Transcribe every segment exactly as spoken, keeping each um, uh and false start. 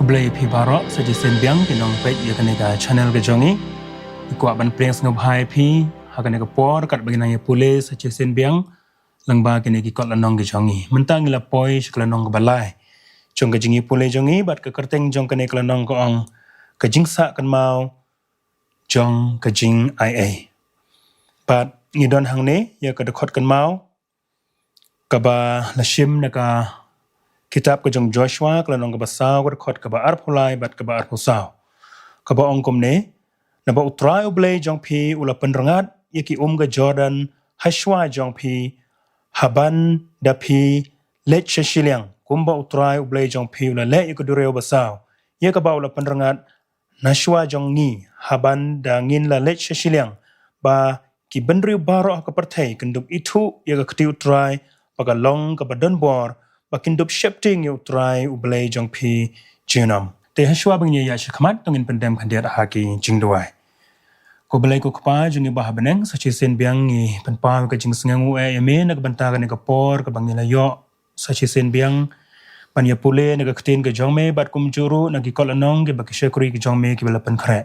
Khublei phi baroh sa shisien biang ki nongpeit ïa kane ka channel ka jong ngi. Ngi kwah ban pdiang sngewbha ïa phi ha kane ka por katba ngi nang ïa pule sa shisien biang lyngba kine ki kot lynnong ki jong ngi. Mynta ngi la poi sha ka lynnong kaba lai jong ka jingïapule jong ngi, bad ka kyrteng jong kane ka lynnong ka ong, ka jingsah kynmaw jong ka jingai ei. Bad ngi don hangne ïa ka dkhot kynmaw kaba la shim na ka kitab ka jong Joshua, ka lynnong kaba saw, ka dkhot kaba arphew lai bad kaba arphew saw, kaba ong kumne: Naba U Trai U Blei jong phi u la pynrngat ïa ki um ka Jordan hashwa jong phi, haban da phi leit sha shiliang, kumba U Trai U Blei jong phi u la leh ïa ka duriaw basaw ïa kaba u la pynrngat nashwa jong ngi, haban da ngin la leit sha shiliang, ba ki bynriew baroh ha ka pyrthei kin dup ithuh ïa ka kti U Trai, ba ka long kaba donbor, ba kin dup sheptieng ïa U Trai U Blei jong phi junom. Te hashwa ba ngin ïa ïaid shakhmat, to ngin pyndem khyndiat ha ki jingduwai. Ko Blei ko Kpa jong ngi ba ha bneng, sa shisien biang ngi pynpaw ka jingsngewnguh ïa me na ka bynta kane ka por kaba ngi la ïoh sa shisien biang ban ïapule na ka ktien ka jong me, bad kumjuh ruh na ki kot lynnong kiba ki shakri ki jong me kiba la pynkhreh.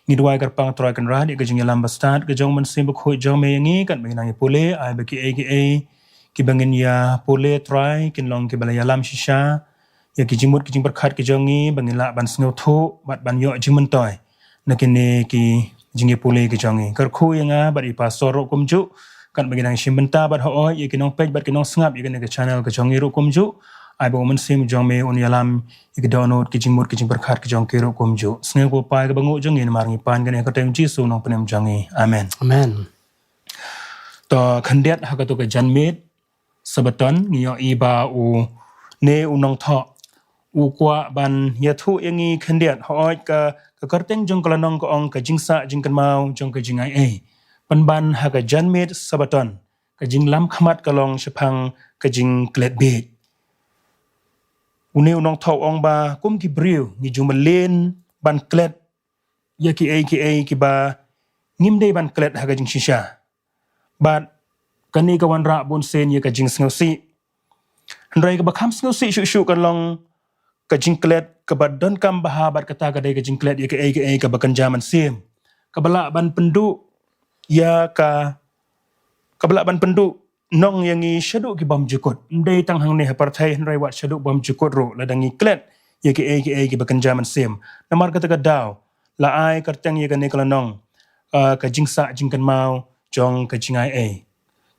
Ngi duwai kyrpang Trai Kynrad ïa ka jingïalam bastad ka jong u Mynsiem Bakhuid jong me ïa ngi katba ngi nang ïapule, ai ba kiei kiei kiba ngin ïapule Trai kin long kiba la ïalam shisha ïa ki jingmut ki jingpyrkhat ki jong ngi, ba ngin lah ban sngewthuh bad ban ïoh jingmyntoi na kine ki jingïapule ki jong ngi. Kyrkhu ïa nga bad i pastor ruh kumjuh, katba ngi nang shim bynta bad hooid ïa ki nongpeit bad ki nongsngap ïa kane ka channel ka jong ngi ruh kumjuh. Ai ba u Mynsiem jong me un ïalam ïa ki dohnud, ki jingmut ki jingpyrkhat ki jong ki ruh kumjuh. Sngew ko Kpa ïa ka bynta jong ngi, namar ngi pan kane ha ka kyrteng Jisu u Nongpynim jong ngi. Amen. Amen. To khyndiat ha kato ka janmiet Sabaton ngi ïohi ba une u nongthoh u kwah ban ïathuh ïa ngi khyndiat, hooid ka, ka kyrteng jong ka lynnong ka ong, ka jingsah jingkynmaw jong ka jingai ei. Pynban ha ka janmiet Sabaton, ka jinglam khmat ka long shaphang ka jingklet bieit. Une u nongthoh u ong ba kum ki briew ngi ju mlien ban klet ïa kiei kiei kiba ngim dei ban klet ha ka jingshisha. Bad kane ka wanrah bunsien ïa ka jingsngewsih. Hynrei kaba kham sngewsih shuh shuh ka long ka jingklet kaba donkam bha, bad kata ka dei ka jingklet ïa kiei kiei kaba kynja mynsiem, kaba lah ban pynduh ïa ka, kaba lah ban pynduh nong ïa ngi shaduh ki bymjukut. Ym dei tang hangne ha pyrthei hynrei wat shaduh bymjukut ruh lada ngi klet ïa kiei kiei kiba kynja mynsiem. Namar kata ka daw la ai kyrteng ïa kane ka lynnong, ah, ka jingsah jingkynmaw jong ka jingai ei,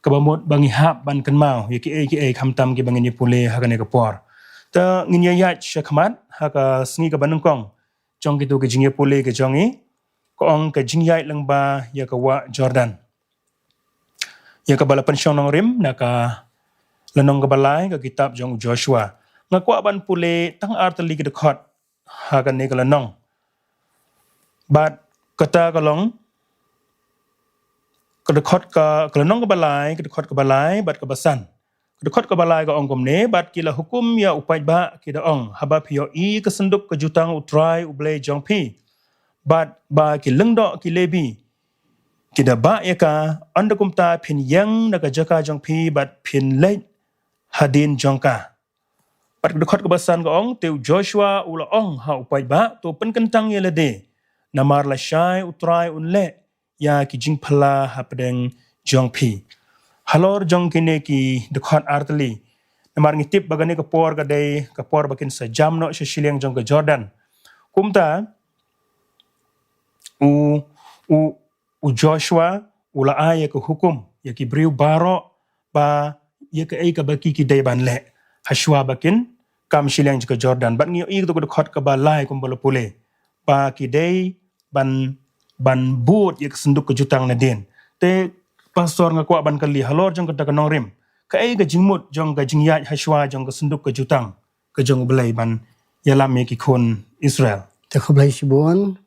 kaba mut ba ngi hap ban kynmaw ïa kiei kiei khamtam kiba ngin ïapule ha kane ka por. Te ngin ïa ïaid shakhmat ha ka sngi kaba nyngkong jong kito ki jingïapule ki jong ngi, ka ong, ka jingïaid lyngba ïa ka wah Jordan, ïa kaba la pynshong nongrim na ka lynnong kaba lai ka kitab jong u Joshua. Nga kwah ban pule tang artylli ki dkhot ha kane ka lynnong. Bad kata ka long ka dkhot ka, ka lynnong kaba lai, ka dkhot kaba lai bad kaba san. Ka dkhot kaba lai ka ong kumne: Bad ki la hukum ïa u paidbah, ki da ong, haba phi ïohi ka synduk ka jutang U Trai U Blei jong phi, bad ba ki lyngdoh ki Lebi ki da bah ïa ka, ynda kumta phin ïeng na ka jaka jong phi bad phin leit hadien jong ka. Bad ka dkhot kaba san ka ong: Te u Joshua u la ong ha u paidbah, to pynkyntang ïa lade, namar lashai U Trai un leh ïa ki jingphylla hapdeng jong phi. Halor jong kine ki dkhot artylli, namar ngi tip ba kane ka por ka dei ka por ba kin sa jam noh sha shiliang jong ka Jordan. Kumta u, u, u Joshua u la ai ïa ka hukum ïa ki briew baroh ba ïa kaei kaba ki, ki dei ban leh hashwa ba kin kam shiliang jong ka Jordan. Bad ngi ïohi kato ka dkhot kaba lai kumba la pule, ba ki dei ban, ban bud ïa ka synduk ka jutang nadien. Te pastor, nga kwah ban kylli halor jong kata ka nongrim, kaei ka jingmut jong ka jingïaid hashwa jong ka synduk ka jutang ka jong U Blei ban ïalam ïa ki khun Israel? Te khublei shibun,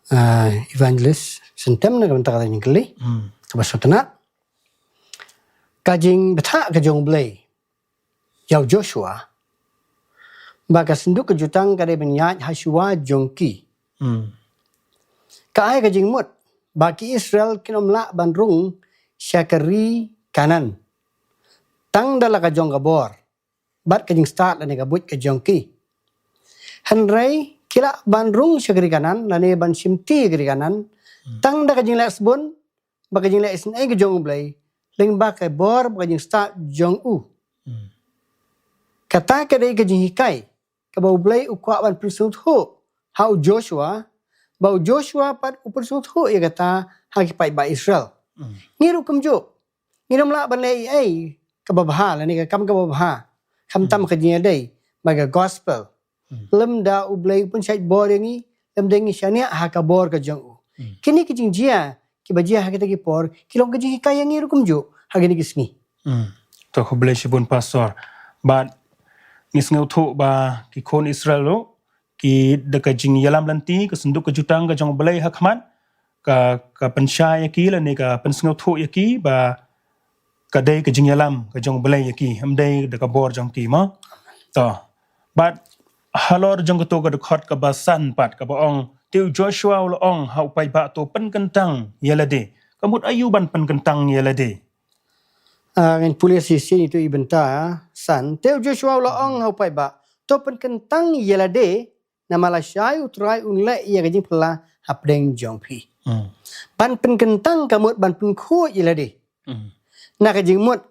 ah, Evangelist Syntem, na ka bynta kata ka jingkylli. Hmm. Kaba sngewtynnat. Ka jingbthah ka jong U Blei ïa u Joshua ba ka synduk ka jutang ka dei ban ïaid hashwa jong ki. Hmm. Ka ai ka jingmut ba ki Israel kin ym lah ban rung sha ka ri Kanaan tang da la ka jong ka bor bad ka jingstad lane ka buit ka jong ki. Hynrei ki lah ban rung sha ka ri Kanaan lane ban shimti ka ri Kanaan tang da ka jingleh sbun bad ka jingleh isynei ka jong U Blei, lyngba ka bor bad ka jingstad jong u. Kata ka dei ka jinghikai kaba U Blei u kwah ban pynsngewthuh ha u Joshua, ba u Joshua pat u pynsngewthuh ïa kata ha ki paidbah Israel. Ngi ruh kumjuh, ngim lah ban leh ei ei kaba bha lane ka kam kaba bha khamtam ka jingïadei bad ka gospel. Lymda U Blei u pynshait bor ïa ngi, lymda ngi shaniah ha ka bor ka jong u. Kine ki jingjia kiba jia ha kita ki por ki long ka jinghikai ïa ngi ruh kumjuh ha kine ki sngi. To, khublei shibun Pastor. Bad ngi sngewthuh ba ki khun Israel ruh ki da ka jingïalam lynti, ka synduk ka jutang ka jong U Blei ha khmat, ka ka pynshai ïa ki lane ka pynsngewthuh ïa ki ba ka dei ka jingïalam ka jong U Blei ïa ki, ym dei da ka bor jong ki mo. To. Bad halor jong kato ka dkhot kaba san pat kaba ong, te u Joshua u la ong ha u paidbah, to pynkyntang ïa lade. Ka mut aïu ban pynkyntang ïa lade? Ah, ngan pule shisien ïa itu i bynta, ah, san. Te u Joshua u la ong ha u paidbah, to pynkyntang ïa lade, namar lashai U Trai un leh ïa ka jingphylla hapdeng jong phi. Ban pynkyntang ka mut ban pynkhuid ïa lade. Na ka jingmut,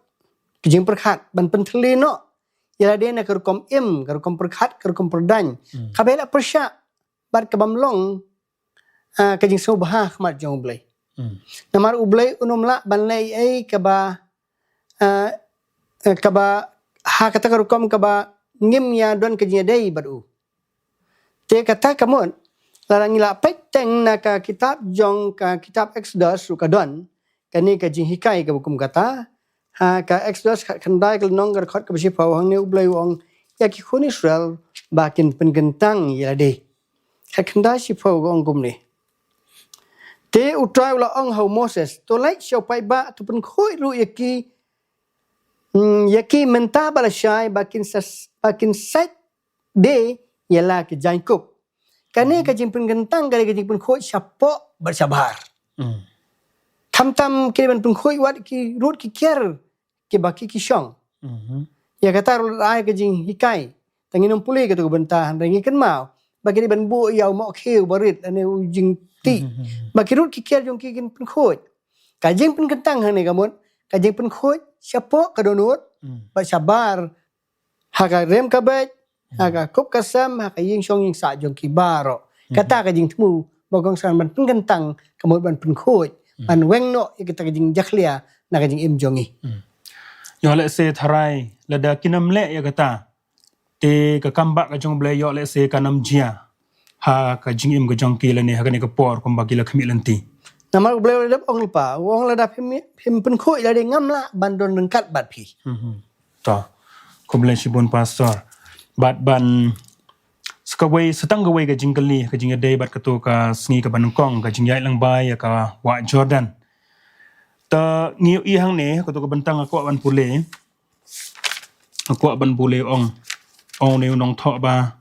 ka jingpyrkhat, ban pynthylli noh ïa lade na ka rukom im, ka rukom pyrkhat, ka rukom pyrdaiñ kaba la pyrshah bad ka bym long, ah, ka jingsngewbha ha khmat jong U Blei. Namar U Blei un ym lah ban leh ei ei kaba, ah, eh, kaba ha kata ka rukom kaba ngim ïa don ka jingïadei bad u. Te kata ka mut, lada ngi la peit teng na ka kitab jong ka kitab Exodus ruh ka don kane ka jinghikai kaba kum kata. Ha ka Exodus khatkhyndai ka lynnong ka dkhot kaba shiphew, hangne U Blei u ong ïa ki khun Israel ba kin pynkyntang ïa lade. Khatkhyndai shiphew ka ong kumne. Te U Trai u la ong ha u Moses, to leit sha u paidbah, to pynkhuid ruh ïa ki, hmm, ïa ki mynta ba lashai ba kin sas, ba kin sait de ïa la ki jaiñkup. Kane ka jingpynkyntang ka dei ka jingpynkhuid shapoh bad shabar. Khamtam ki dei ban pynkhuid wat ki rud ki kiar kiba ki ki shong. Ïa kata ruh la ai ka jinghikai. Tang ngin ym pule kato ka bynta, hynrei ngi kynmaw ba ki dei ban buh ïa u mohkhiew barit lane u jingtih ba ki rud ki kiar jong ki kin pynkhuid. Ka jingpynkyntang hangne ka mut ka jingpynkhuid shapoh ka dohnud bad shabar, ha ka rem ka beit, ha ka kup ka sem, ha ka ïing shong ïing sah jong ki baroh. Kata ka jingthmu ba kongsan ban pynkyntang ka mut ban pynkhuid, ban weng noh ïa kata ka jingjakhlia na ka jingim jong ngi. Ïoh lehse tharai lada kin ym leh ïa kata, te ka kam bah ka jong U Blei ïoh lehse kan ym jia ha ka jingim ka jong ki lane ha kane ka por kumba ki la khmih lynti. Namar U Blei u la dep ong lypa, u ong lada phim, phim pynkhuid lade ngam lah ban don ryngkat bad phi. To. Khublei shibun Pastor. Bad ban sa kawei, sa tang kawei ka jingkylli, ka jingïadei bad kato ka sngi kaba nyngkong, ka jingïaid lyngba ïa ka wah Jordan. Te ngi ïohi hangne, kato ka bynta nga kwah ban pule. Nga kwah ban pule ong. Ong ne u nongthoh ba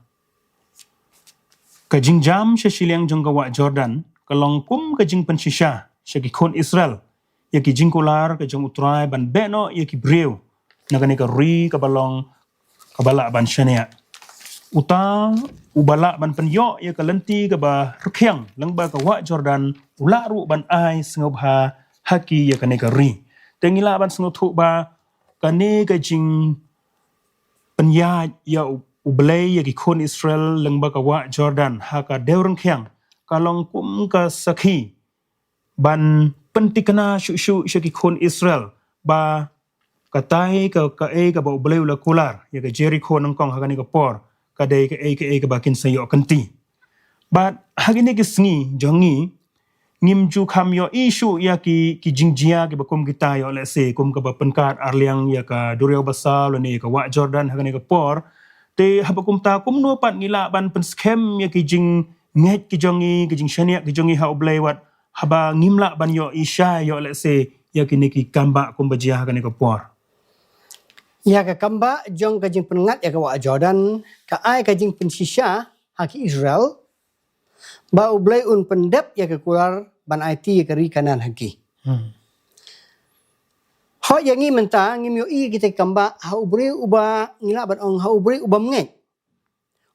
ka jingjam sha shiliang jong ka wah Jordan ka long kum ka jingpynshisha sha ki khun Israel ïa ki jingkular ka jong U Trai ban beh noh ïa ki briew na kane ka ri kaba long kaba lah ban shaniah. Uta uba lah ban pynïoh ïa ka lynti kaba rkhiang lyngba ka wah Jordan u lah ruh ban ai sngewbha ha ki ïa kane ka ri. Te ngi lah ban sngewthuh ba kane ka jing pynïaid ïa U, U Blei ïa ki khun Israel lyngba ka wah Jordan ha ka dewryngkhiang ka long kum ka sakhi ban pyntikna shuh shuh sha ki khun Israel ba katai ka, kaei kaba U Blei u la kular ïa ka Jerikho nyngkong ha kane ka por ka dei kaei kaei kaba kin sa ïoh kynti. Bad ha kine ki sngi jong ngi ngim ju kham ïohi shuh ïa ki, ki jingjia kiba kum kita ïoh lehse kum kaba pynkat arliang ïa ka duriaw basaw lane ïa ka wah Jordan ha kane ka por. Te haba kumta kumno pat ngi lah ban pynskhem ïa ki jingngeit ki jong ngi, ki jingshaniah ki jong ngi ha U Blei wat haba ngim lah ban ïohi shai ïoh lehse ïa kine ki kam bah kumba jia ha kane ka por. Ïa ka kam bah jong ka jingpynngat ïa ka wah Jordan ka ai ka jingpynshisha ha ki Israel ba U Blei un pyndep ïa ka kular ban aiti ïa ka ri Kanaan ha ki. Hooid ïa ngi mynta ngim ïohi kita ki kam bah ha u briew uba ngi lah ban ong ha u briew uba ngeit.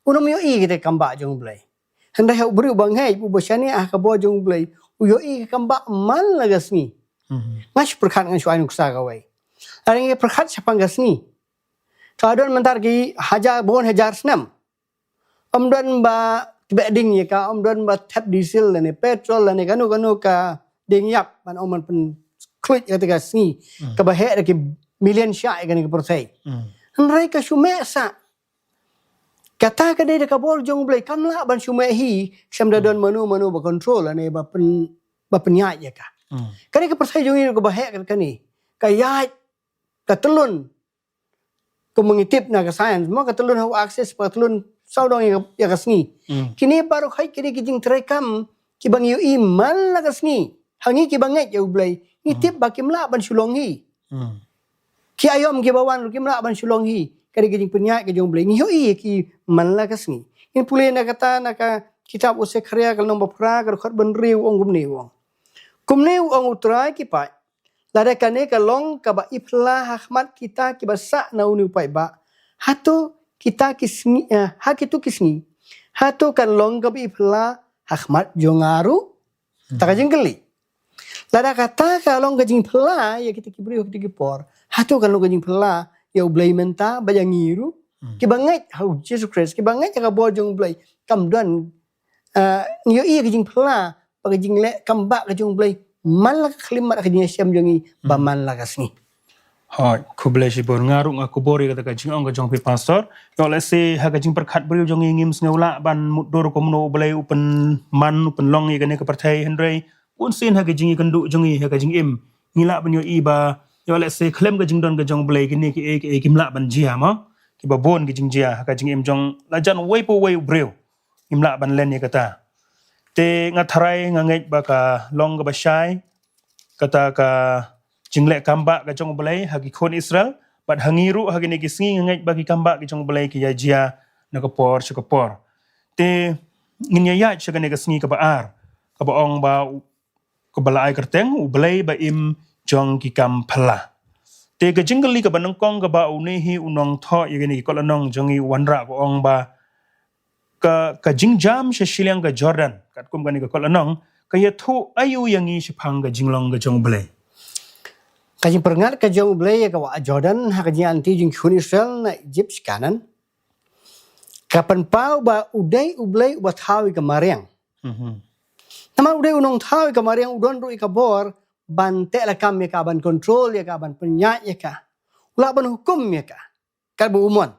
u nym ïohi kita ki kambah jong U Blei. Hynrei ha u briew uba ngeit, uba shaniah ha ka bor jong U Blei, u ïohi ki kambah man la ka sngi. Nga shu pyrkhat, nga shu ai nuksa kawei. Lada ngi pyrkhat shaphang ka sngi, ka don mynta ki hajar, bun hajar snem. Ym don ba tbeh ding ïa ka, ym don ba thep diesel lane petrol lane kano kano ka ding ïap ban ong ban pynkhluit ïa kata ka sngi kaba heh da ki million shah ïa kane ka pyrthei. Hynrei ka shu meh sah. Kata ka dei da ka bor jong U Blei, kam lah ban shu meh hi, shem da don mano mano ba control lane ba pyn, ba pynïaid ïa ka. Kane ka pyrthei jong ngi ruh kaba heh ka kane, ka ïaid, ka tyllun, kumba ngi tip na ka science, mo, ka tyllun ha u axis, ka tyllun sawdong ïa ka, ïa ka sngi. Kine baroh hi kine ki jingtreikam kiba ngi ïohi man la ka sngi. Ha ngi kiba ngeit ïa U Blei, ngi tip ba kim lah ban shu long hi. Ki aïom kiba wan ruh kim lah ban shu long hi. Ka dei ka jingpynïaid ka jong U Blei, ngi ïohi ïa ki man la ka sngi. Ngin pule na kata, na ka kitab u Sekharïa ka lynnong ba phra, ka dkhot ba hynriew, u ong kumne, u ong. Kumne u ong U Trai ki paid, lada kane ka long kaba i phylla ha khmat kita kiba sah na une u paidbah, hato kita ki sngi, eh, ha kito ki sngi, hato kan long kaba i phylla ha khmat jong nga ruh? Ta ka jingkylli. Lada kata ka long ka jingphylla ïa kita ki briew ha kito ki por, hato kan long ka jingphylla ïa U Blei mynta bad ïa ngi ruh? Kiba ngeit ha U Jisu Khrist, kiba ngeit ha ka bor jong U Blei, kam don, eh, ngi ïohi ka jingphylla ba ka jingleh kambah ka jong U Blei man la ka khyllipmat ha ka jingïashem jong ngi ba man la ka sngi. Hooid, khublei shibun. Nga ruh nga kubur ïa kata ka jingong ka jong phi, Pastor. Ïoh lehse ha ka jingpyrkhat briew jong ngi ngim sngew lah ban mutdur kumno U Blei u pynman, u pynlong ïa kane ka pyrthei, hynrei bunsien ha ka jingïakynduh jong ngi ha ka jingim, ngi lah ban ïohi ba, ïoh lehse khlem ka jingdon ka jong U Blei, kine kiei kiei kim lah ban jia, mo. Kiba bun ki jingjia ha ka jingim jong lajan uwei pa uwei u briew. Ngim lah ban len ïa kata. Te nga tharai, nga ngeit ba ka long kaba shai kata ka jingleh kambah ka jong U Blei ha ki khun Israel, bad ha ngi ruh ha kine ki sngi nga ngeit ba ki kambah ki jong U Blei ki ïa jia na ka por sha ka por. Te ngin ïa ïaid sha kane ka sngi kaba ar, kaba ong ba u, kaba la ai kyrteng U Blei ba im jong ki kam phylla. Te ka jingkylli kaba nyngkong kaba une hi u nongthoh ïa kine ki kot lynnong jong ngi u wanrah, ka ong ba ka, ka jingjam sha shiliang ka Jordan, katkum kane ka kot lynnong, ka ïathuh aïu ïa ngi shaphang ka jinglong ka jong U Blei? Ka jingpyrngat ka jong U Blei ïa ka wah Jordan ha ka jingïaid lynti jong ki khun Israel na Ijipt sha Kanaan, ka pynpaw ba u dei U Blei uba thaw ïa ka mariang. Namar u dei u nongthaw ïa ka mariang, u don ruh ïa ka bor ban teh lakam ïa ka, ban control ïa ka, ban pynïaid ïa ka. U lah ban hukum ïa ka katba u mon.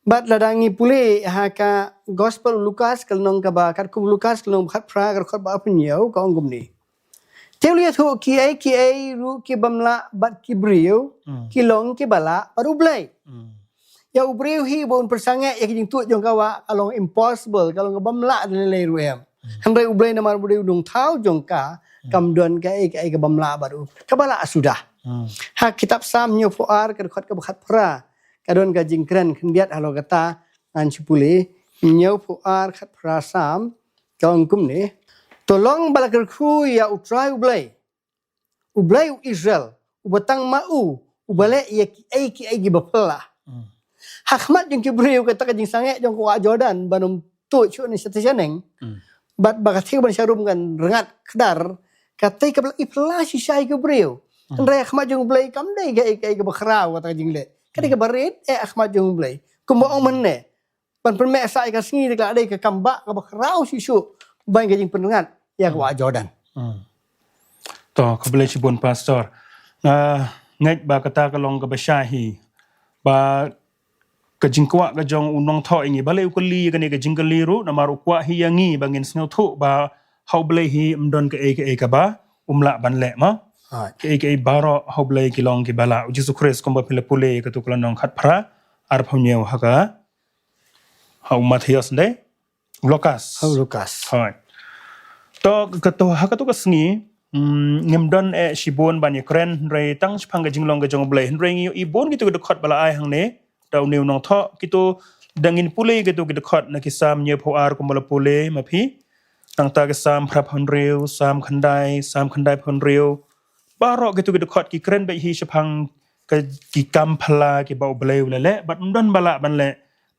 Bad lada ngi pule ha ka Gospel u Lukas ka lynnong kaba, katkum u Lukas ka lynnong ba khatphra, ka dkhot ba arphew hynñiew, ka ong kumne: Te u la ïathuh, kiei kiei ruh ki bym lah bad ki briew ki long kiba lah bad U Blei. Ïa u briew hi ba un pynsangeh ïa ka jingtuid jong ka wah ka long impossible, ka long ka bym lah da lei lei ruh em. Hynrei U Blei, namar ba u dei u nongthaw jong ka, kam don kaei kaei ka bym lah bad u, kaba lah suda. Ha kitab Salm hynñiewphew ar, ka dkhot kaba khatphra, ka don ka jingkren khyndiat halor kata. Ngan shu pule, hynñiewphew ar khatphra Salm, ka ong kumne: To long ba la kyrkhu ïa U Trai U Blei, U Blei u Israel, uba tang ma u uba leh ïa kiei kiei kiba phylla. Ha khmat jong ki briew kata ka jingsangeh jong ka wah Jordan ban ym tuid shuh ne shatei shaneng, bad ba ka thiew ban sharum kan rngat kdar, kata kaba la i phylla shisha ïa ki briew. Hynrei ha khmat jong U Blei kam dei kaei kaei kaba khraw kata ka jingleh. Ka dei kaba rit eh ha khmat jong U Blei. Kumba ong mynne, ban pynmeh sah ïa ka sngi, te ka la dei ka kambah kaba khraw shisha ban ka jingpynrngat ïa ka wah Jordan. To, khublei shibun Pastor. Nga ngeit ba kata ka long kaba shai hi, ba ka jingkwah ka jong u nongthoh ïa ngi, balei u kylli ïa kane ka jingkylli ruh, namar u kwah hi ïa ngi ba ngin sngewthuh ba ha U Blei hi ym don kaei kaei kaba um lah ban leh, ma. Kaei kaei baroh ha U Blei ki long kiba lah. U Jisu Khrist, kumba phi la pule ïa katu ka lynnong khatphra, arphew hynñiew ha ka, ha u Mathaios, ndei? U Lukas. Ha u Lukas. Hooid. To, katu, ha katu ka sngi, mm, ngim don eh shibun ban ïakren, hynrei tang shaphang ka jinglong ka jong U Blei. Hynrei ngi ïohi bun kitu ki dkhot ba la ai hangne da une u nongthoh, kitu, da ngin pule kitu ki dkhot na ki Salm hynñiewphew ar kumba la pule ma phi. Nangta ki Salm phraphew hynriew, Salm khyndai, Salm khyndaiphew hynriew. Baroh kitu ki dkhot ki kren beit hi shaphang ka, ki kam phylla kiba U Blei u la leh bad ym don ba lah ban leh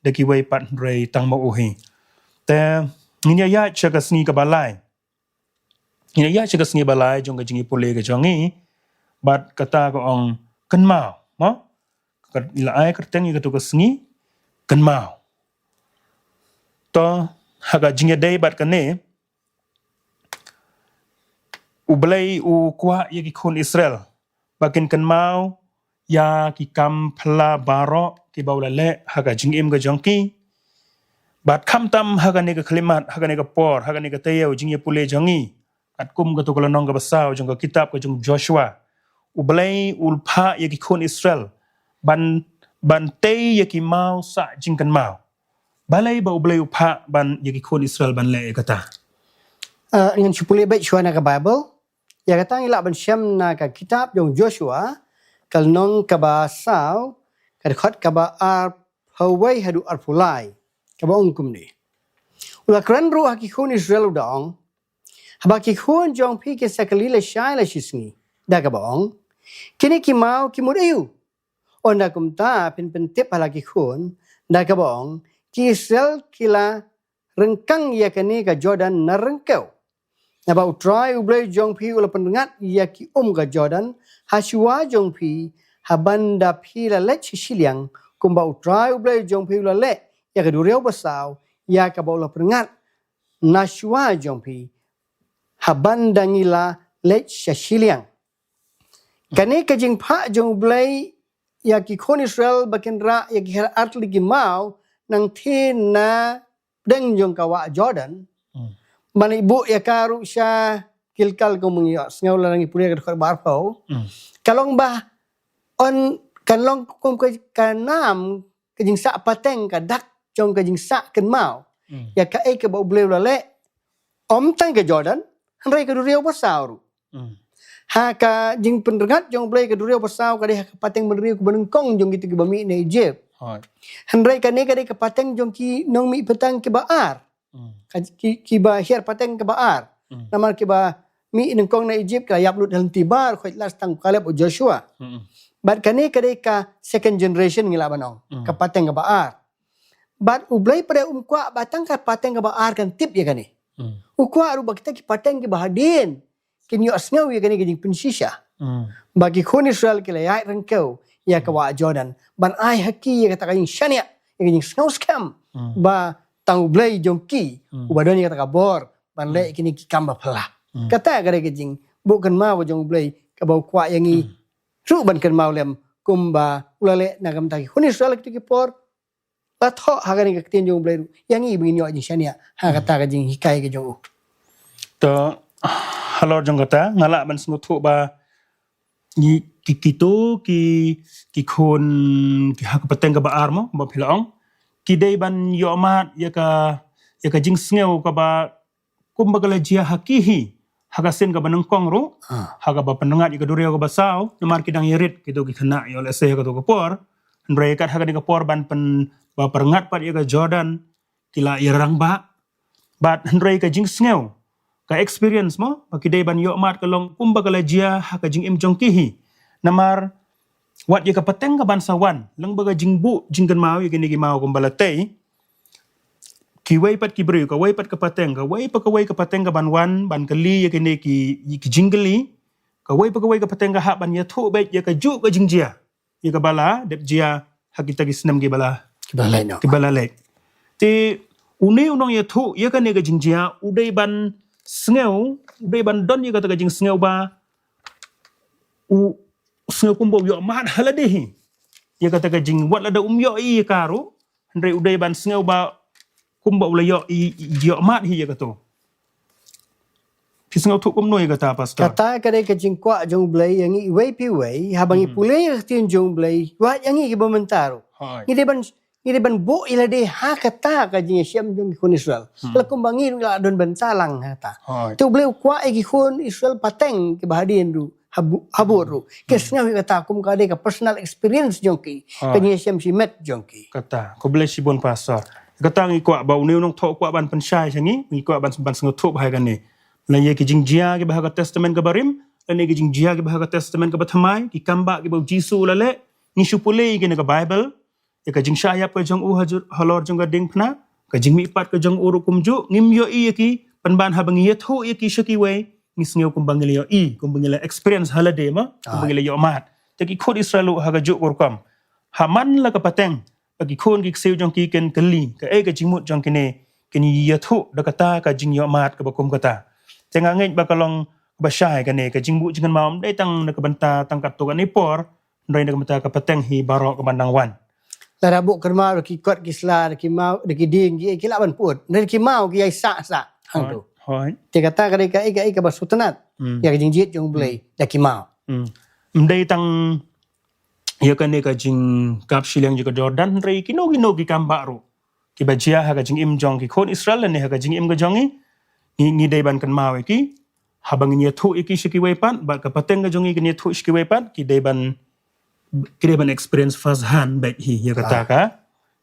da kiwei pat hynrei tang ma u hi. Te ngin ïa ïaid sha ka sngi kaba lai. Ngin ïa ïaid sha ka sngi ba lai jong ka jingïapule ka jong ngi. Bad kata ka ong kynmaw, mo? Ka la ai kyrteng ïa kato ka sngi kynmaw. To ha ka jingïadei bad kane, U Blei u kwah ïa ki khun Israel ba kin kynmaw ïa ki kam phylla baroh kiba u la leh ha ka jingim ka jong ki. Bad khamtam ha kane ka khyllipmat, ha kane ka por, ha kane ka taïew jingïapule jong ngi, katkum kato ka lynnong kaba saw jong ka kitab ka jong Joshua, U Blei u phah ïa ki khun Israel ban, ban tei ïa ki maw sah jingkynmaw. Balei ba U Blei u phah ban ïa ki khun Israel ban leh ïa kata? Ah, ngan shu pule beit shuwa na ka Baibl. Ïa kata ngi lah ban shem na ka kitab jong Joshua, ka lynnong kaba saw, ka dkhot kaba arphew wei haduh arphew lai. Kaba ong kumne. U la kren ruh ha ki khun Israel u da ong, haba ki khun jong phi kin sa kylli lashai la shisngi, da kaba ong, kine ki maw ki mut aïu? Ynda kumta phin pyntip ha la ki khun, da kaba ong, ki Israel ki la ryngkang ïa kane ka Jordan na ryngkew. Naba U Trai U Blei jong phi u la pynrngat ïa ki um ka Jordan hashuwa jong phi, ha ban da phi la leit sha shiliang, kumba U Trai U Blei jong phi u la leh ïa ka duriaw basaw, ïa kaba u la pynrngat na shuwa jong phi, ha ban da ngi la leit sha shiliang. Kane ka jingphah jong U Blei ïa ki khun Israel ba kin rah ïa ki khar artylli ki maw nangtei na pdeng jong ka wah Jordan. Hmm. Ban ïa buh ïa ka ruh sha Gilgal, kum ngi ïohsngew la ngi pule ka dkhot ba arphew. Hmm. Ka long ba, on, kan long kum ka, ka nam ka jingsah pateng, ka dak jong ka jingsah kynmaw. Hmm. Ïa kaei kaba U Blei u la leh, ym tang ka Jordan, hynrei ka duriaw basaw ruh. Hmm. Ha ka jingpynrngat jong U Blei ka duriaw basaw ka dei ha ka pateng bynriew kaba nyngkong jong kito kiba mih na Egypt. Hooid. Hynrei kane ka dei ka pateng jong ki nongmihpateng kiba ar. Hmm. Ka, ki, kiba hiar pateng kaba ar. Hmm. Namar kiba mih nyngkong na Egypt ka la ïap lut ha lynti bar, khoit last tang Caleb u Joshua. Hmm. Bad kane ka dei ka second generation ngi lah ban ong. Hmm. Ka pateng kaba ar. Bad U Blei pat um kwah ba tang ka pateng kaba ar kan tip ïa kane. Hmm. U kwah ruh ba kita ki pateng kiba hadien kin ïohsngew ïa kane ka jingpynshisha. Hmm. Ba ki khun Israel ki la ïaid ryngkew ïa ka wah Jordan ban ai ha ki ïa kata ka jingshaniah, ïa ka jingsngew skhem. Hmm. Ba tang U Blei jong ki, hmm, uba don ïa kata ka bor ban leh, hmm, kine ki kam ba phylla. Hmm. Kata ka dei ka jingbuh kynmaw ka jong U Blei kaba u kwah ïa ngi, hmm, ruh ban kynmaw lem kumba u la leh na ka bynta ki khun Israel ha kito ki por. La thoh ha kane ka ktien jong U Blei ruh ïa ngi ba ngin ïoh jingshaniah ha, hmm, kata ka jinghikai ka jong u. To halor jong kata nga lah ban sngewthuh ba ngi, ki, kito ki, ki khun ki ha ka pateng kaba ar mo, ba phi la ong, ki dei ban ïohmad ïa ka, ïa ka jingsngew kaba kumba ka la jia ha ki hi ha ka sien kaba nyngkong ruh, ah, ha kaba pynrngat ïa ka duriaw kaba saw, namar ki dang ïarit kito ki khynnah ïoh lehse ha kato ka por. Hynrei kat ha kane ka por ban pyn, ba pynrngat pat ïa ka Jordan, ki la ïarangbah. Bad hynrei ka jingsngew, ka experience mo, ba ki dei ban ïohmad ka long kumba ka la jia ha ka jingim jong ki hi. Namar wat ïa ka pateng kaban sa wan, leng ba ka jingbuh jingkynmaw ïa kine ki maw kumba la tei, kiwei pat ki briew, kawei pat ka pateng, kawei pa kawei ka pateng kaban wan ban kylli ïa kine ki, ki jingkylli, kawei pa kawei ka pateng ka hap ban ïathuh beit ïa kajuh ka jingjia ïa kaba la dep jia ha kita ki snem kiba la, kiba la leit noh, kiba la leit. Te une u nongïathuh ïa kane ka jingjia u dei ban sngew, u dei ban don ïa kata ka jingsngew ba u sngew kumba u ïohmad ha lade hi ïa kata ka jing, wat lada um ïohi ïa ka ruh, hynrei u dei ban sngew ba kumba u la ïoh, i, i, ïohmad hi ïa kato. Phi sngewthuh kumno ïa kata, Pastor? Kata ka dei ka jingkwah jong U Blei ïa ngi iwei pa iwei, haba ngi, hmm, pule ïa ka ktien jong U Blei, wat ïa ngi kiba mynta ruh. Hooid. Ngi dei ban, ngi dei ban buh ïa lade ha kata ka jingïashem jong ki khun Israel. Hmm. La kumba ngi ruh la don bynta lang ha kata. Hooid. Te U Blei u kwah ïa ki khun Israel pateng kiba hadien ruh, ha bu-, ha bud ruh. Ki, hmm, sngew ïa kata kum ka dei ka personal experience jong ki, hooid, ka jingïashem shimet jong ki. Kata, khublei shibun Pastor. Kata ngi kwah ba une u nongthoh u kwah ban pynshai sha ngi, ngi kwah ban, ban sngewthuh bha ïa kane. La ïa ki jingjia kiba ha ka Testament kaba rim, lane ki jingjia kiba ha ka Testament kaba thymmai, ki kam ba kiba u Jisu u la leh, ngi shu pule ïa ki na ka Baibl, ïa ka jingshah ïap ka jong u ha ju-, halor jong ka diengphna, ka jingmihpat ka jong u ruh kumjuh, ngim ïohi ïa ki, pynban haba ngi ïathuh ïa ki sha kiwei, ngi sngew kumba ngi la ïohi, kumba ngi la experience ha lade mo, kumba ngi la ïohmad. Te ki khun Israel ruh ha kajuh ka rukom. Ha man la ka pateng, ba ki khun ki ksiew jong ki kin kylli, kaei ka jingmut jong kine, kin ïathuh da kata ka jingïohmad kaba kum kata. Te nga ngeit ba ka long kaba shai kane, ka jingbuh jingkynmaw ym dei tang na ka bynta tang katto katne por, hynrei na ka bynta ka pateng hi baroh kaba nang wan. Lada buh kynmaw da ki kot ki sla, da ki maw, da ki dieng, ki, ki lah ban put. Hynrei da ki maw ki ïai sah sah. Hangto. Hooid. Te kata ka dei kaei kaei kaba sngewtynnat. Hmm. Ïa ka jingjied jong U Blei, da ki maw. Hmm. Ym dei tang ïa kane ka jingkap shiliang jong ka Jordan, hynrei kino kino ki kam bah ruh kiba jia ha ka jingim jong ki khun Israel lane ha ka jingim ka jong ngi, ngi, ngi dei ban kynmaw ïa ki, haba ngin ïathuh ïa ki sha kiwei pat, bad ka pateng ka jong ngi kin ïathuh sha kiwei pat, ki dei ban, ki dei ban experience first hand bad hi ïa kata ka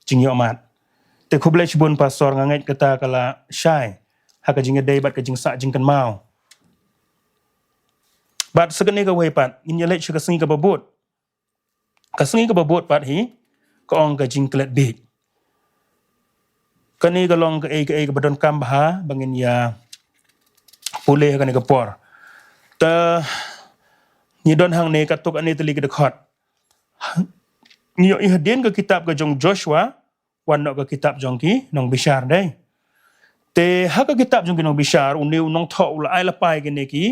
jingïohmad. Te khublei shibun Pastor, nga ngeit kata ka la shai ha ka jingïadei bad ka jingsah jingkynmaw. Bad sa kane kawei pat, ngin ïaleit sha ka sngi kaba bud. Ka sngi kaba bud pat hi, ka ong ka jingklet bieit. Kane ka long kaei kaei kaba donkam bha ba ngin ïa pule ha kane ka por. Te ngi don hangne katto katne tylli ki dkhot. Ngi ïohi hadien ka kitab ka jong Joshua, wan noh ka kitab jong ki nongbishar dei. Te ha ka kitab jong ki nongbishar, une u nongthoh u la ai lypa ïa kine ki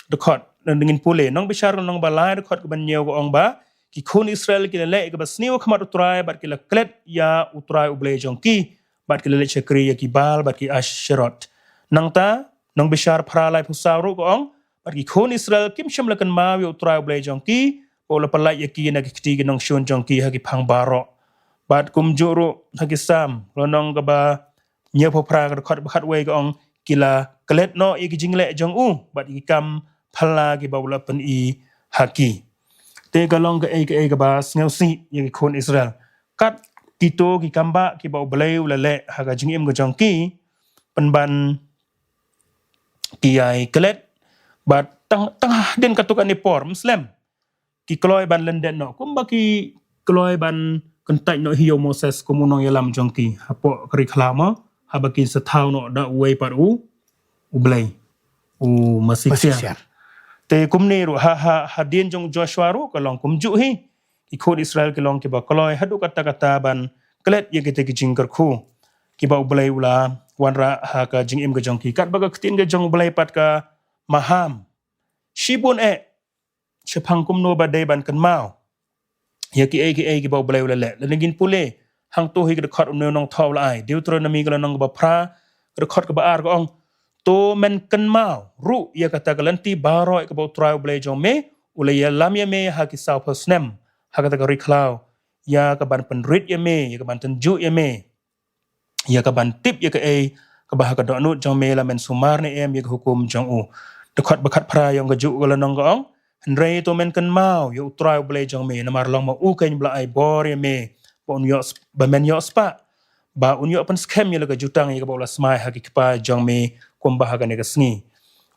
dkhot. Lada ngin pule, Nongbishar lynnong ba lai, dkhot kaba hynñiew ka ong ba ki khun Israel ki la leh ïa kaba sniew ha khmat U Trai, bad ki la klet ïa U Trai U Blei jong ki, bad ki la leit shakri ïa ki Baal bad ki Asherot. Nangta, Nongbishar phra, laiphew saw ruh ka ong, bad ki khun Israel kim shym la kynmaw ïa U Trai U Blei jong ki, ba u la pyllait ïa ki na ki kti ki nongshun jong ki ha ki phang baroh. Bad kumjuh ruh ha ki Salm, lynnong kaba hynñiewphew phra, ka dkhot ba khatwei ka ong, ki la klet noh ïa ki jingleh jong u, bad ïa ki kam phylla kiba u la pyni ha ki. Te ka long kaei kaei kaba sngewsih ïa ki khun Israel. Kat kito ki kam bah kiba U Blei u la leh ha ka jingim ka jong ki, pynban ki ïai klet, bad tang, tang hadien katto katne por, ym slem, ki kloi ban lyndet noh, kumba ki kloi ban kyntait noh hi ïa u Moses kum u nongïalam jong ki, hapoh ka ri khlaw mo, haba kin sa thaw noh da uwei pat u, U Blei, u Masi Ksiar. Masi Ksiar. Te kumne ruh, ha, ha, hadien jong Joshua ruh, ka long kumjuh hi. Ki khun Israel ki long kiba kloi haduh katta katta ban klet ïa kita ki jingkyrkhu kiba U Blei u la wanrah ha ka jingim ka jong ki. Katba ka ktien ka jong U Blei pat ka maham. Shibun eh, shaphang kumno ba dei ban kynmaw ïa kiei kiei kiba U Blei u la leh. Lada ngin pule, hangto hi ka dkhot une u nongthoh u la ai, Deuteronomi ka lynnong kaba phra, ka dkhot kaba ar ka ong, to men kynmaw ruh ïa kata ka lynti baroh kaba U Trai U Blei jong me u la ïalam ïa me ha ki sawphew snem ha kata ka ri khlaw, ïa ka ban pynrit ïa me, ïa ka ban tynjuh ïa me, ïa ka ban tip ïa kaei kaba ha ka dohnud jong me, la men sumar ne em ïa ka hukum jong u. Dkhot ba khatphra jong kajuh ka lynnong ka ong, hynrei to men kynmaw ïa U Trai U Blei jong me, namar long ma u keiñ ba la ai bor ïa me, ba un ïoh s-, ba men ïoh spah, ba un ïoh pynskhem ïa la ka jutang ïa kaba u la smai ha ki kpa jong me, kumba ha kane ka sngi.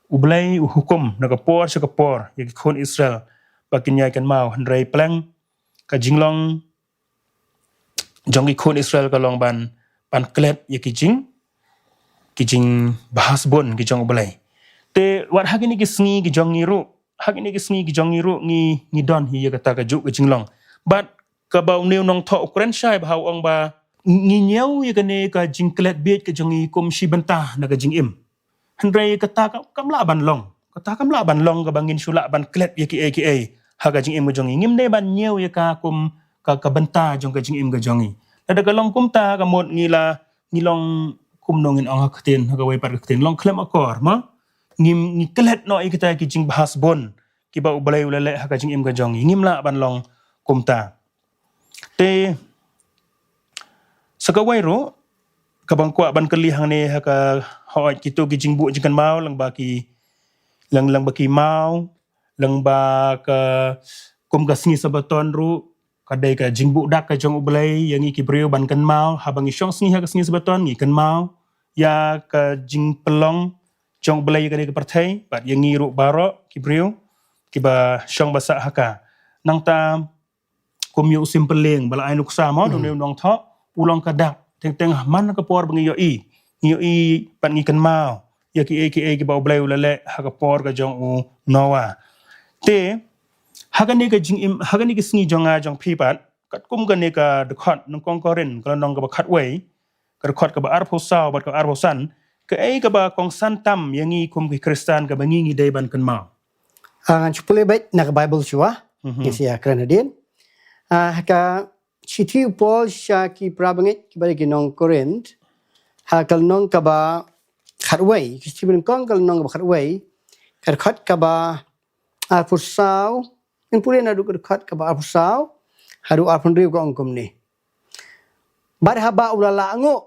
U Blei u hukum na ka por sha ka por ïa ki khun Israel ba kin ïai kynmaw, hynrei pleng ka jinglong jong ki khun Israel ka long ban, ban klet ïa ki jing, ki jingbha sbun ki jong U Blei. Te wat ha kine ki sngi ki jong ngi ruh, ha kine ki sngi ki jong ngi ruh ngi, ngi don hi ïa kata kajuh ka jinglong. Bad kaba une u nongthoh u kren shai bha u ong ba ngi ñiew ïa kane ka jingklet bieit ka jong ngi kum shi bynta na ka jingim. Hynrei kata ka, kam lah ban long. Kata kam lah ban long kaba ngin shu lah ban klet ïa kiei kiei ha ka jingim ka jong ngi. Ngim dei ban ñiew ïa ka kum ka, ka bynta jong ka jingim ka jong ngi. Lada ka long kumta ka mut ngi la, ngi long kumno ngin ong ha ka ktien, ha kawei pat ka ktien, long khlem akor, mo? Ngim, ngi klet noh ïa kita ki jingbha sbun kiba U Blei u la leh ha ka jingim ka jong ngi. Ngim lah ban long kumta. Te sa kawei ruh, kaba nga kwah ban kylli hangne ha ka, hooid, kito ki jingbuh jingkynmaw lyngba ki, lyng, lyngba ki maw, lyngba ka, kum ka sngi Sabaton ruh, ka dei ka jingbuh dak ka jong U Blei ïa ngi ki briew ban kynmaw, haba ngi shong sngi ha ka sngi Sabaton ngi kynmaw ïa ka jingpynlong jong U Blei ïa kane ka pyrthei, bad ïa ngi ruh baroh ki briew kiba shong ba sah ha ka. Nangta Kum ïa u Simpyllieng ba la ai nuksa mo, hmm, une u nongthoh, u long ka dak. Teng teng man ka por ba ngi ïohi, ngi ïohi bad ngi kynmaw ïa kiei kiei kiba U Blei u la leh ha ka por ka jong u Noah. Te ha kane ka jingim, ha kane ka sngi jong nga jong phi pat, katkum kane ka dkhot nyngkong Korinth ka lynnong kaba khatwei, ka dkhot kaba arphew saw bad kaba arphew san, kaei kaba kongsan tam ïa ngi kum ki Khristan kaba ngi ngi dei ban kynmaw? Ah, ngan shu pule beit na ka Baibl shuwa. Mhm. Ngi sa ïakren hadien. Ah, ha ka shithi u Paul sha ki para bangeit kiba dei ki nong Korinth, ha ka lynnong kaba khatwei, ki shithi ba nyngkong ka lynnong kaba khatwei, ka dkhot kaba arphew saw, ngin pule naduh ka dkhot kaba arphew saw haduh arphew hynriew, ka ong kumne: Bad haba u la lah nguh,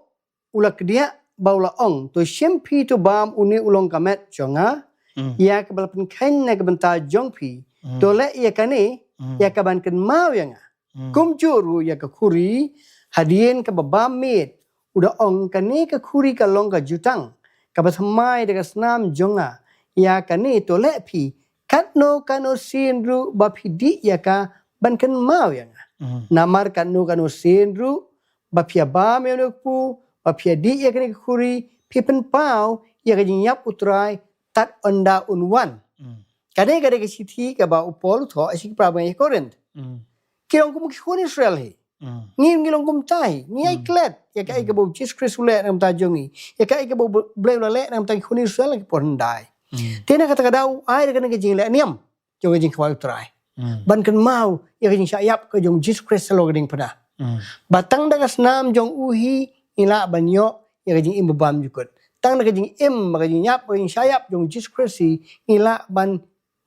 u la kdiah bad u la ong, to shim phi, to bam une u long ka met jong nga, mm, ïa kaba la pynkheiñ na ka bynta jong phi. Mm. To leh ïa kane, mm, ïa kaban kynmaw ïa nga. Mm. Kumjuh ruh ïa ka khuri, hadien kaba bam miet, u da ong, kane ka khuri ka long ka jutang kaba thymmai da ka snam jong nga. Ïa kane to leh phi katno katno sien ruh ba phi dih ïa ka ban kynmaw ïa nga. Mm. Namar katno katno sien ruh ba phi ïa bam ïa une u kpu, ba phi ïa dih ïa kane ka khuri, phi pynpaw ïa ka jingïap U Trai tad ynda un wan. Mm. Kane ka dei ka shithi kaba u Paul u thoh sha ki para bangeit Korinth. Mm. Ki long kum ki khun Israel hi. Mm. Ngi, ngi long kumta hi. Ngi ai, mm, klet ïa kaei, mm, kaba u Jisu Khrist u leh na ka bynta jong ngi, ïa kaei kaba U Blei u la leh na ka bynta ki khun Israel ha ki por hyndai. Mm. Te na kata ka daw u ai da kane ka jingleh niam jong ka jingkhawai U Trai. Mm. Ban kynmaw ïa ka jingshah ïap ka jong u Jisu Khrist halor ka diengphna. Mm. Ba tang da ka snam jong u hi ngi lah ban ïoh ïa ka jingim ba bymjukut. Tang da ka jingim, ba ka jingïap, ba ka jingshah ïap jong u Jisu Khrist hi ngi lah ban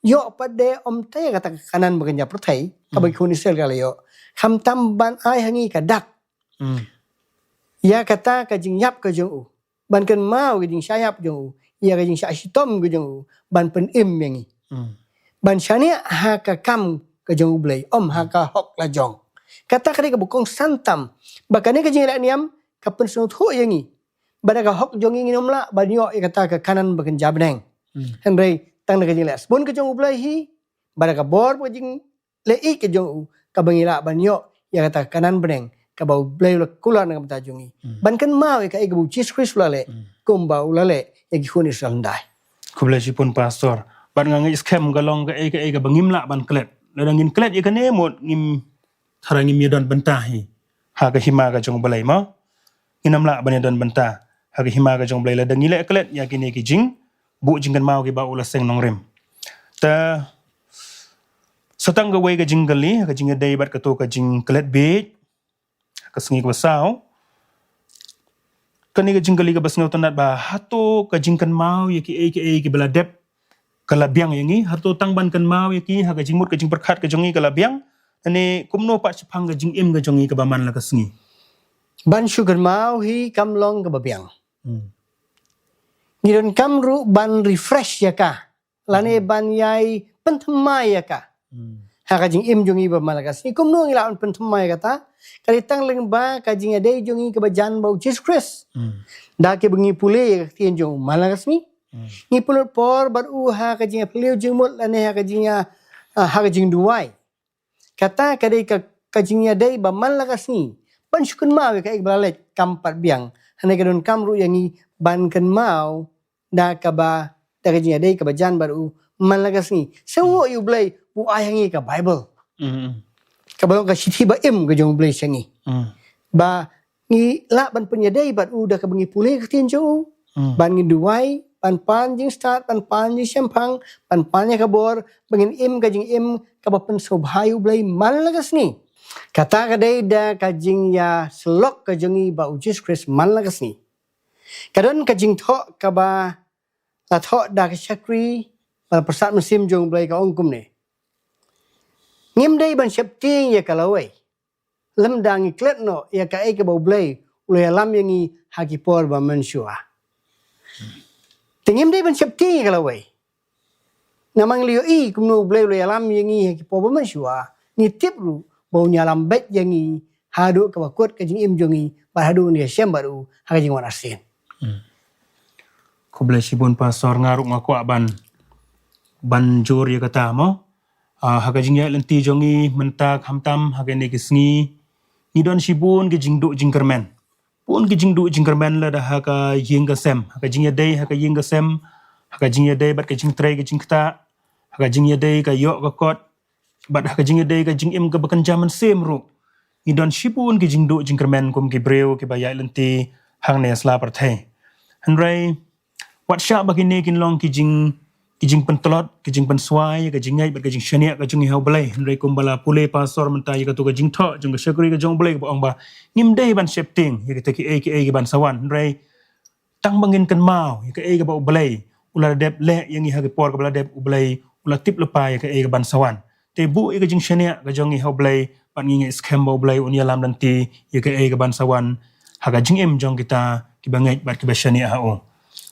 ïoh pat de ym tang ïa kata ka Kanaan ba kynja pyrthei kaba, mm, ki khun Israel ki la ïoh. Khamtam ban ai ha ngi ka dak, mm, ïa kata ka jingïap ka jong u, ban kynmaw ka jingshah ïap jong u, ïa ka jingshah shitom ka jong u, ban pynim ïa ngi. Hmm. Ban shaniah ha ka kam ka jong U Blei, ym ha ka hok la jong. Kata ka dei kaba kongsan tam, ba kane ka jingleh niam ka pynsngewthuh ïa ngi ba da ka hok jong ngi ngin ym lah ban ïoh ïa kata ka Kanaan ba kynja bneng. Hmm. Hynrei tang da ka jingleh sbun ka jong U Blei hi, ba da ka bor ba ka jing leh ïeit ka jong u, kaba ngi lah ban ïoh ïa kata ka Kanaan bneng kaba U Blei u la kular na ka bynta jong ngi. Hmm. Ban kynmaw ïa kaei kaba u Jisu Khrist u la leh, hmm, kumba u la leh ïa ki khun Israel hyndai. Khublei shibun Pastor. Bad nga ngeit skhem ka long kaei kaei kaba ngim lah ban klet. Lada ngin klet ïa kane mut ngim, tharai ngim ïa don bynta hi ha ka hima ka jong U Blei mo. Ngin ym lah ban ïa don bynta ha ka hima ka jong U Blei lada ngi leh klet ïa kine ki jingbuh jingkynmaw kiba u la seng nongrim. Te sa tang kawei ka jingkylli, ka jingïadei bad kato ka jingklet bieit ka sngi kaba saw. Kane ka jingkylli kaba sngewtynnat ba hato ka jingkynmaw ïa kiei kiei kiba la dep ka la biang ïa ngi, hato tang ban kynmaw ïa ki ha ka jingmut ka jingpyrkhat ka jong ngi ka la biang, ne kumno pat shaphang ka jingim ka jong ngi kaba man la ka sngi? Ban shu kynmaw hi kam long kaba biang. Hmm. Ngi donkam ruh ban refresh ïa ka, lane, hmm, ban ïai pynthymmai ïa ka. Hmm. Ha ka jingim jong ngi ba man la ka sngi, kumno ngi lah ban pynthymmai ïa kata? Ka dei tang lyngba ka jingïadei jong ngi kaba jan bad u Jisu Khrist. Hmm. Da kiba ngi pule ïa ka ktien jong u man la ka sngi. Hmm. Ngi pynlut por bad u ha ka jingïapylliew jingmut lane ha ka jingïa, ah, ha ka jingduwai. Kata ka dei ka, ka jingïadei ba man la ka sngi. Ban shu kynmaw ïa kaei kaba la leit kam pat biang. Hynrei ka donkam ruh ïa ngi ban kynmaw da kaba, da ka jingïadei kaba jan bad u man la ka sngi. Sngewnguh ïa U Blei ba u ai ha ngi ka Baibl. Mm. Kaba long ka shithi ba im ka jong U Blei sha ngi. Mm. Ba ngi lah ban pynïadei bad u da kaba ngi pule ka ktien jong u. Mm. Ban ngin duwai, ban pan jingstad, ban pan jingshemphang, ban pan ïa ka bor, ba ngin im ka jingim kaba pynsngewbha ïa U Blei man la ka sngi. Kata ka dei da ka jingïasyllok ka jong ngi bad u Jisu Khrist man la ka sngi. Ka don ka jingthoh kaba la thoh da ka shakri ba la pyrsad mynsiem jong U Blei, ka ong kumne: Ngim dei ban sheptieng ïa ka lawei lymda ngi klet noh ïa kaei kaba U Blei u la ïalam ïa ngi ha ki por ba mynshuwa. Te ngim dei ban sheptieng ïa ka lawei. Namar ngi la ïohi kumno U Blei u la ïalam ïa ngi ha ki por ba mynshuwa, ngi tip ruh ba un ïalam beit ïa ngi haduh kaba kut ka jingim jong ngi, bad haduh ngi ïashem bad u ha ka jingwan arsien. Hmm. Khublei shibun Pastor, nga ruh nga kwah ban, ban jur ïa kata mo. Ah, ha ka jingïaid lynti jong ngi mynta khamtam ha kine ki sngi, ngi don shibun ki jingduh jingkyrmen. Bun ki jingduh jingkyrmen lada ha ka ïing ka sem, ha ka jingïadei ha ka ïing ka sem, ha ka jingïadei bad ka jingtrei ka jingktah, ha ka jingïadei ka ïoh ka kot, bad ha ka jingïadei ka jingim kaba kynja mynsiem ruh. Ngi don shibun ki jingduh jingkyrmen kum ki briew kiba ïaid lynti hangne ha sla pyrthei. Hynrei wat shah ba kine kin long ki jing, ki jingpyntlot, ki jingpynswai ïa ka jingngeit bad ka jingshaniah ka jong ngi ha U Blei. Hynrei kumba la pule pastor mynta ïa katu ka jingthoh jong ka shakri ka jong U Blei kaba ong ba ngim dei ban sheptieng ïa kita kiei kiei kiban sa wan. Hynrei tang ba ngin kynmaw ïa kaei kaba U Blei u la dep leh ïa ngi ha ka por kaba la dep, U Blei u la tip lypa ïa kaei kaban sa wan. Te buh ïa ka jingshaniah ka jong ngi ha U Blei, bad ngi ngeit skhem ba U Blei un ïalam lynti ïa kaei kaban sa wan ha ka jingim jong kita kiba ngeit bad kiba shaniah ha u.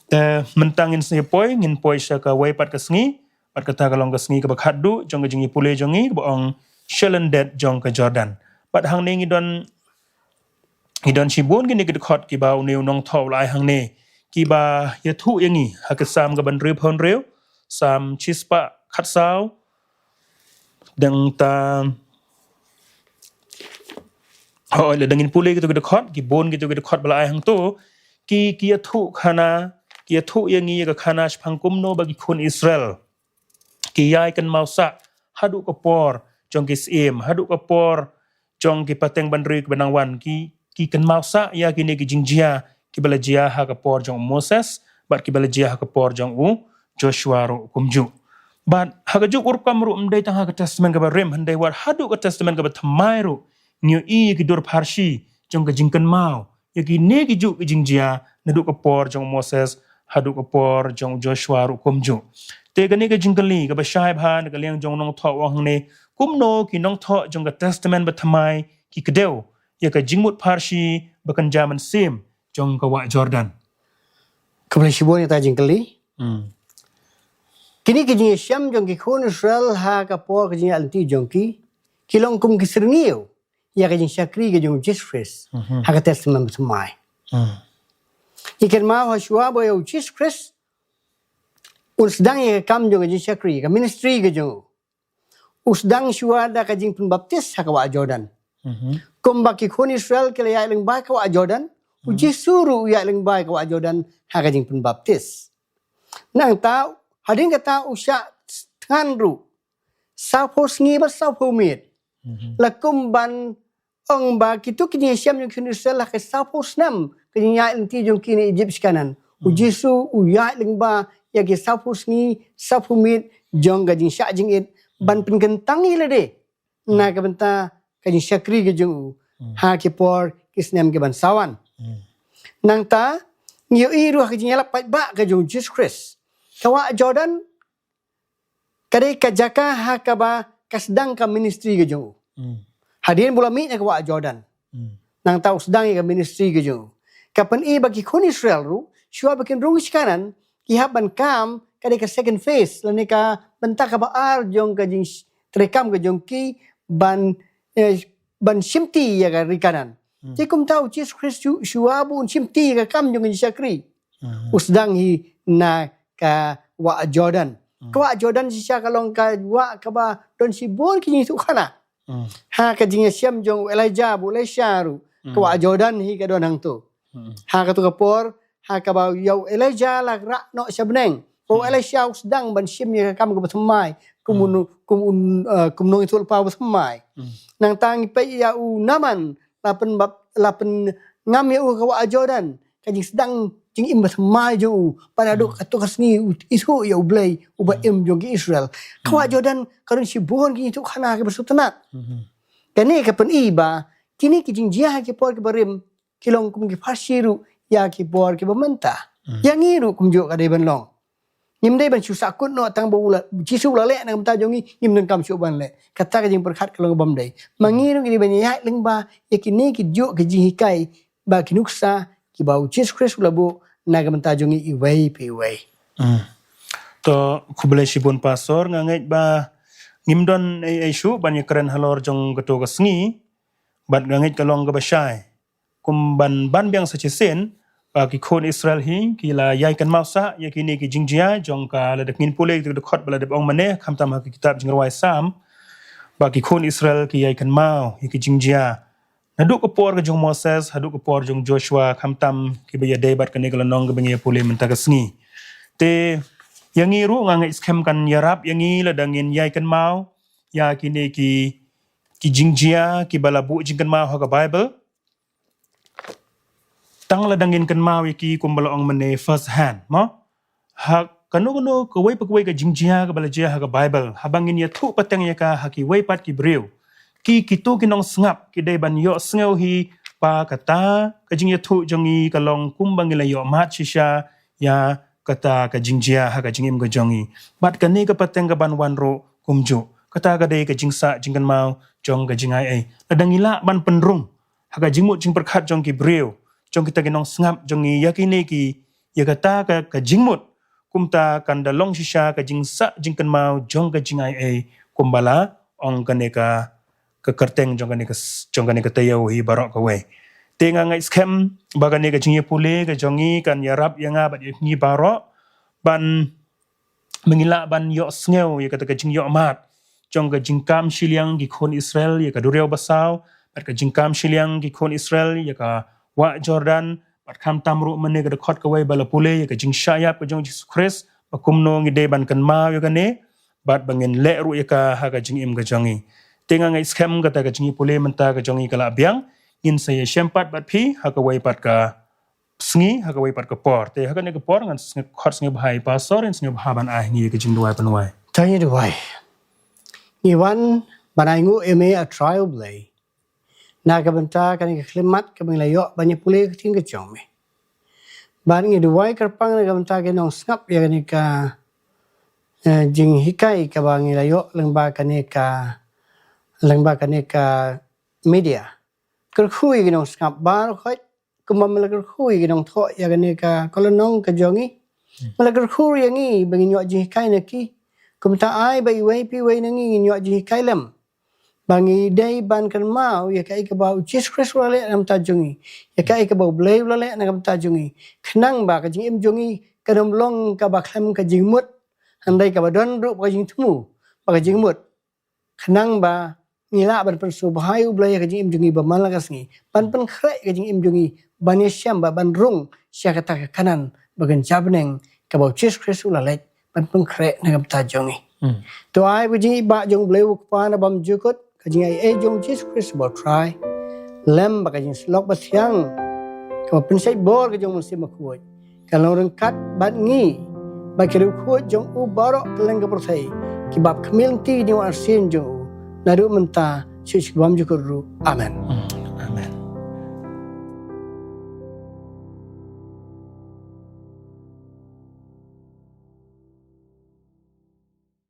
Te mynta ngin sa ïa poi, ngin poi sha kawei pat ka sngi, bad kata ka long ka sngi kaba khatduh jong ka jingïapule jong ngi kaba ong sha lyndet jong ka Jordan. Bad hangne ngi don, ngi don shibun kine ki dkhot kiba une u nongthoh u la ai hangne, kiba ïathuh ïa ngi ha ka Salm kaba hynriewphew hynriew, Salm shispah khatsaw. Dang ta, hooid, lada ngin pule kito ki dkhot, ki bun kito ki dkhot ba la ai hangto, ki, ki ïathuh khana, ki ïathuh ïa ngi ïa ka khana shaphang kumno ba ki khun Israel ki ïai kynmaw sah haduh ka por jong ki syiem, haduh ka por jong ki pateng bynriew kiba nang wan, ki, ki kynmaw sah ïa kine ki jingjia kiba la jia ha ka por jong u Moses bad kiba la jia ha ka por jong u Joshua ruh kumjuh. Bad ha kajuh ka rukom ruh, ym dei tang ha ka Testament kaba rim, hynrei wat haduh ka Testament kaba thymmai ruh ngi ïohi ïa ki dur pharshi jong ka jingkynmaw ïa kine kijuh ki jingjia, naduh ka por jong u Moses haduh ka por jong u Joshua ruh kumjuh. Te kane ka jingkylli kaba shai bha na ka liang jong u nongthoh u ong hangne, kumno ki nongthoh jong ka Testament bathymmai ki kdew ïa ka jingmut pharshi ba kynja mynsiem jong ka wah Jordan? Khublei shibun ïa kata ka jingkylli. Hmm. Kine ki jingïashem jong ki khun Israel ha ka por ka jingïaid lynti jong ki, ki long kum ki syrngiew ïa ka jingshakri ka jong u Jisu Khrist, mhm, ha ka Testament bathymmai. Hmm. Ngi kynmaw ha shuwa ba ïa u Jisu Khrist un sdang ïa ka kam jong ka jingshakri, ka ministry ka jong u, u sdang shuwa da ka jingpynbaptis ha ka wah Jordan. Mhm. Kumba ki khun Israel ki la ïaid lyngba ka wah Jordan, u, mhm, Jisu ruh u ïaid lyngba ka wah Jordan ha ka jingpynbaptis. Nangta hadien kata u shah thngan ruh sawphew sngi bad sawphew miet. Mhm. La kum ban ong ba kito ki jingïashem jong ki khun Israel ha ki sawphew snem ka jingïaid lynti jong ki na Ijipt sha Kanaan. U, hmm, Jisu u ïaid lyngba ïa ki sawphew sngi sawphew miet jong ka jingshah jingit ban, hmm, pynkyntang ïa lade, hmm, na ka bynta ka jingshakri ka jong u, hmm, ha ki por ki snem kiban sa wan. Hmm. Nangta ngi ïohi ruh ha ka jingïalap paidbah ka jong u Jisu Khrist, ka wah Jordan ka dei ka jaka ha kaba ka sdang ka ministry ka jong u. Hmm. Hadien ba u la mih na ka wah Jordan, hmm, nangta u sdang ïa ka ministry ka jong u. Ka pyni ba ki khun Israel ruh shuwa ba kin rung sha Kanaan, ki hap ban kam, ka dei ka second phase lane ka bynta kaba ar jong ka jingtreikam ka jong ki ban, eh, ban shimti ïa ka ri Kanaan. Hmm. Te kumta u Jisu Khrist shu-, shuwa ba un shimti ïa ka kam jong ka jingshakri, hmm, u sdang hi na ka wah Jordan. Hmm. Ka wah Jordan shisha ka long ka wah kaba don shibun ki jingïathuhkhana. Hmm. Ha ka jingïashem jong u Elijah bad u Elisha ruh, ka wah, hmm, Jordan hi ka don hangto. Hmm. Ha kato ka por, ha kaba ïa u Elijah la rah noh sha bneng, ba u, hmm, Elisha u sdang ban shim ïa ka kam kaba thymmai kum, hmm, un, kum un, eh, kum nongïathuhlypa ba thymmai. Hmm. Nangta ngi peit ïa u Naaman, la pynbap-, la pynngam ïa u ha ka wah Jordan, ka jingsdang jingim bathymmai jong u, ba naduh, hmm, kato ka sngi u ithuh ïa U Blei uba, hmm, im jong ki Israel. Ka wah, hmm, Jordan ka don shibun ki jingïathuhkhana kiba sngewtynnat. Hmm. Kane ka pyni ba kine ki jingjia ha ki por kiba rim ki long kum ki pharshi ruh ïa ki por kiba mynta. Hmm. Ïa ngi ruh kumjuh ka dei ban long. Ngim dei ban shu sahkut noh tang ba u la, Jisu u la leh na ka bynta jong ngi, ngim donkam shuh ban leh. Kata ka jingpyrkhat ka long kaba ym dei. Ma ngi ruh ngi dei ban ïaid lyngba ïa kine kijuh ki jinghikai, ba ki nuksa kiba u Jisu Khrist u la buh na ka bynta jong ngi iwei pa iwei. Hmm. To, khublei shibun Pastor, nga ngeit ba ngim don ei ei shuh ban ïakren halor jong kato ka sngi, bad nga ngeit ka long kaba shai. Kum ban, ban biang sa shisien, ba ki khun Israel hi ki la ïai kynmaw sah ïa kine ki jingjia jong ka, lada ngin pule ïa ka dkhot ba la dep ong mynne, khamtam ha ka kitab Jingrwai Salm, ba ki khun Israel ki ïai kynmaw ïa ki jingjia naduh ka por ka jong Moses haduh ka por jong Joshua, khamtam kiba ïadei bad kane ka lynnong kaba ngi ïa pule mynta ka sngi. Te ïa ngi ruh nga ngeit skhem kan ïarap ïa ngi lada ngin ïai kynmaw ïa kine ki, ki jingjia kiba la buh jingkynmaw ha ka Bible. Tang lada ngin kynmaw ïa ki kumba la ong mynne first hand, mo? Ha kano kano kawei pa kawei ka jingjia kaba la jia ha ka Bible, haba ngin ïathuh pateng ïa ka ha kiwei pat ki briew, ki, kito ki nongsngap ki dei ban ïohsngew hi ba kata ka jingïathuh jong ngi ka long kumba ngi la ïoh mad shisha ïa kata ka jingjia ha ka jingim ka jong ngi. Bad kane ka pateng kaban wan ruh kumjuh, kata ka dei ka jingsah jingkynmaw jong ka jingai ei. Lada ngi lah ban pynrung ha ka jingmut jingpyrkhat jong ki briew, jong kita ki nongsngap jong ngi ïa kine ki, ïa kata ka, ka jingmut, kumta kan da long shisha ka jingsah jingkynmaw jong ka jingai ei, kumba la ong kane ka, ka kyrteng jong kane ka s-, jong kane ka taïew hi baroh kawei. Te nga ngeit skhem ba kane ka jingïapule ka jong ngi kan ïarap ïa nga bad ïa ngi baroh ban, ba ngin lah ban ïohsngew ïa kata ka jingïohmad jong ka jingkam shiliang ki khun Israel ïa ka duriaw basaw, bad ka jingkam shiliang ki khun Israel ïa ka wah Jordan, bad khamtam ruh mynne ka dkhot kawei ba la pule ïa ka jingshah ïap ka jong Jisu Khrist, ba kumno ngi dei ban kynmaw ïa kane, bad ba ngin leh ruh ïa ka ha ka jingim ka jong ngi. Te nga ngeit skhem kata ka jingïapule mynta ka jong ngi ka la biang, ngin sa ïashem pat bad phi ha kawei pat ka sngi, ha kawei pat ka por. Te ha kane ka por ngan sngew khot sngewbha ïa i Pastor, in sngewbha ban ai ngi ka jingduwai pynwai. To ngin duwai. Ngi wan ban ainguh ïa me, A Trai U Blei, na ka bynta kane ka khyllipmat kaba ngi la ïoh ban ïapule ka ktien ka jong me. Bad ngi duwai kyrpang na ka bynta ki nongsngap ïa kane ka, eh, jinghikai kaba ngi la ïoh lyngba kane ka, lyngba kane ka media. Kyrkhu ïa ki nongsngap baroh khoit, kumba me la kyrkhu ïa ki nongthoh ïa kane ka, ka lynnong ka jong ngi. Me la kyrkhu ïa ngi ba ngin ïoh jinghikai na ki. Kumta ai ba iwei pa iwei na ngi ngin ïoh jinghikai lem, ba ngi dei ban kynmaw ïa kaei kaba U Jisu Khrist u la leh na ka bynta jong ngi, ïa kaei kaba U Blei u la leh na ka bynta jong ngi, khnang ba ka jingim jong ngi kan ym long kaba khlem ka jingmut, hynrei kaba don ruh ba ka jingthmu, ba ka jingmut, khnang ba ngi lah ban pynsngewbha ïa U Blei ha ka jingim jong ngi ba man la ka sngi, ban pynkhreh ka jingim jong ngi ban ïashem bad ban rung sha kata ka Kanaan ba kynja bneng kaba U Jisu Khrist u la leit ban pynkhreh na ka bynta jong ngi. Hmm. To ai ba ka jingïeit ba jong U Blei U Kpa na bymjukut, ka jingaiei jong U Jisu Khrist ba U Trai, lem bad ka jingsyllok bathiang kaba pynshait bor ka jong U Mynsiem Bakhuid, kan long ryngkat bad ngi bad ki riewkhuid jong u baroh kylleng ka pyrthei, kiba ap khmih lynti ïa ka jingwan arsien jong u, naduh mynta shuh shuh bymjukut ruh. Amen. Hmm.